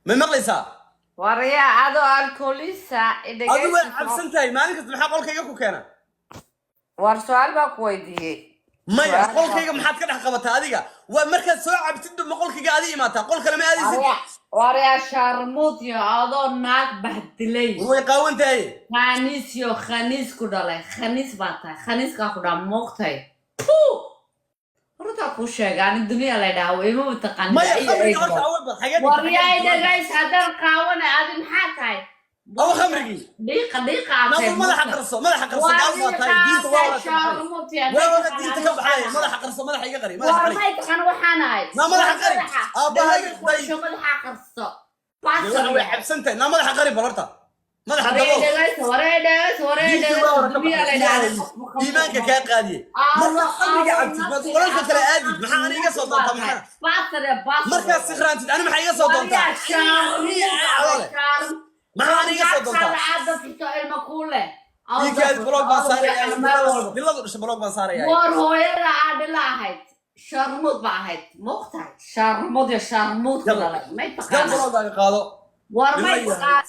Ma maqlaysaa? Waryaa, adoo alkoolisa. Adigu way cabsan tahay. Maalin kasta maxaa qolkayga ku keena? War, su-aal baa ku weydiiyey. Maya. Su'aal. Qolkayga maxaad ka dhex qabataa adiga? Waa markaad soo cabtid, ma qolkayga adi imaataa? Qol kale ma aadaysid. Waryaa, sharmuudyo, adoo naag bahdilay. War, way qaawan tahay. Khaniisyo, khaniis ku dhalay, khaniis baa tahay, khaniiskaa ku dhaa moogtahay. Runtaa kuu sheega, ani dunya la dhaha ima taqaanid. Maya, khamriga horta awal bal xagee dhigtay? Waryaa, dhagays, haddaan qaawana, adi maxaa tahay? Awa khamrigii? Dhiiqa dhiiqa aad tahay. Naafur, madaxa qarso, madaxa qarso. Gaal baa tahay, diinta waa wada ka baxay, waa wada diinta ka baxay. Madaxa qarso, madaxa iga qari, madaxa War, qari. may taqaan waxaan ahay? Naa madaxa qari. Aabbahayga day. Madaxa qarso. Dee waxa way cabsan tahay. Naa madaxa qari bal horta, madaxa dabool. Diintii waa wada ka baxay, iimaanka kaa qaadiye. Markaad khamriga cabtid, maad qolalka kale aadid? Maxaa ani iga soo doontaa? Maxaa markaad sikhraantid ani maxaa iga soo doontaa? Maxaa ani iga soo doontaa? Diinkaadi block baan saaraya. Diladu dhasha block baan saaraya. War, hooyada aa dhila ahayd, sharmuud ba ahayd, moogtahay? Sharmuud iyo sharmuud ku dhalay, may Gal. taqaanaa? Blockaaga qaado. War, may Dhila. taqaan?